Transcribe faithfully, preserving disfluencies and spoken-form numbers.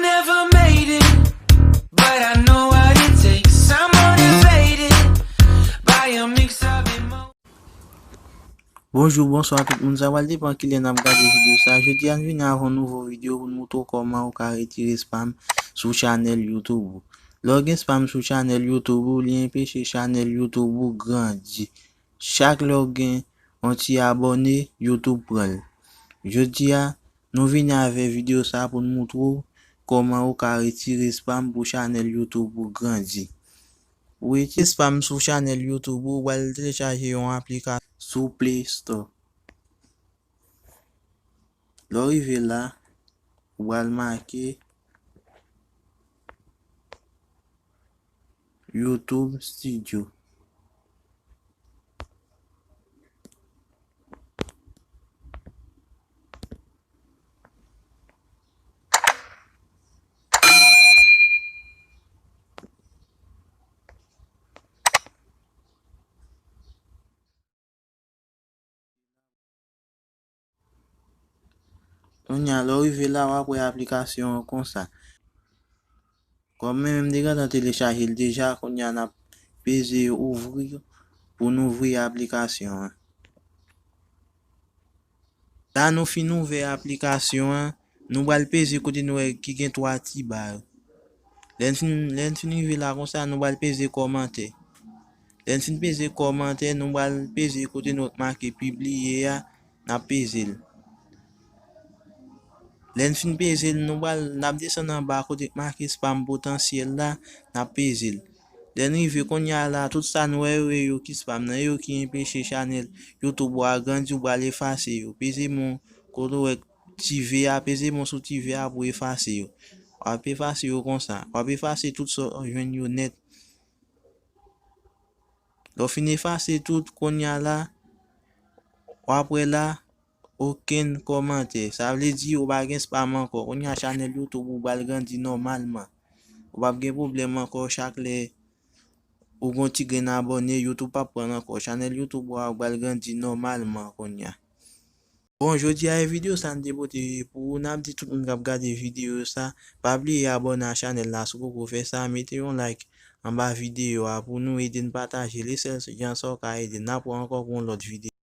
Never made it, but I know what it takes. I'm motivated by a mix of emotions. Bonjou, bonswa tout moun. Sa pral depann kilè n ap gade videyo sa. Jodi a, n vini avè yon nouvo videyo pou n moutre w kòman ou ka retire spam sou chanèl YouTube ou. Lè w gen spam sou chanèl YouTube ou, li enpeche chanèl YouTube ou grandi. Chak lè w gen yon ti abòne, YouTube pran l. Jodi a, nou vini avè videyo sa pou n moutre w kòman ou ka retire spam pou chanèl YouTube ou grandi. Pou retire spam sou chanèl YouTube ou, ou pral telechaje yon aplikasyon sou Play Store. Lè w rive la, ou pral make YouTube Studio. Kounye a, lè w rive la, w ap wè aplikasyon an konsa. Kòm mwen menm, m te gentan telechaje l deja, kounye a n ap peze ouvri pou n ouvri aplikasyon an. La nou fin ouvè aplikasyon an, nou pral peze kote nou wè ki gen twa ti ba yo. Lè n fin, lè n fin rive la konsa, nou pral peze kòmantè. Lè n fin peze kòmantè, nou pral peze kote nou make pibliye a, n ap peze l. Lè n fin peze l, nou pral, n ap desann anba kote k make spam potansyèl la, n ap peze l. Lè n rive kounye a la, tout sa n wè yo, e yo ki spam nan, e yo ki enpeche chanèl YouTube ou a grandi, ou pral efase yo. Peze men w kote w wè ti V a, peze men w sou ti V a pou w efase yo. W ap efase yo konsa. W ap efase tout sa w jwenn yo nèt. Lè w fin efase tout, kounye a la, w ap wè la, okenn kòmantè. Sa vle di ou pa gen spam ankò. Kounye a, chanèl YouTube ou pral grandi nòmalman. Ou p ap gen pwoblèm ankò chak lè ou gen yon ti grenn abòne, YouTube p ap pran l ankò. Chanèl YouTube ou a pral grandi nòmalman kounye a. Bon, jodi a, e videyo sa n te pote pou ou. N ap di tout moun k ap gade videyo sa, pa bliye abòne a chanèl la si w poko fè sa, mete yon like anba videyo a pou nou ede n pataje l, e sèl jan sa w ka ede n. N ap wè ankò pou yon lòt videyo.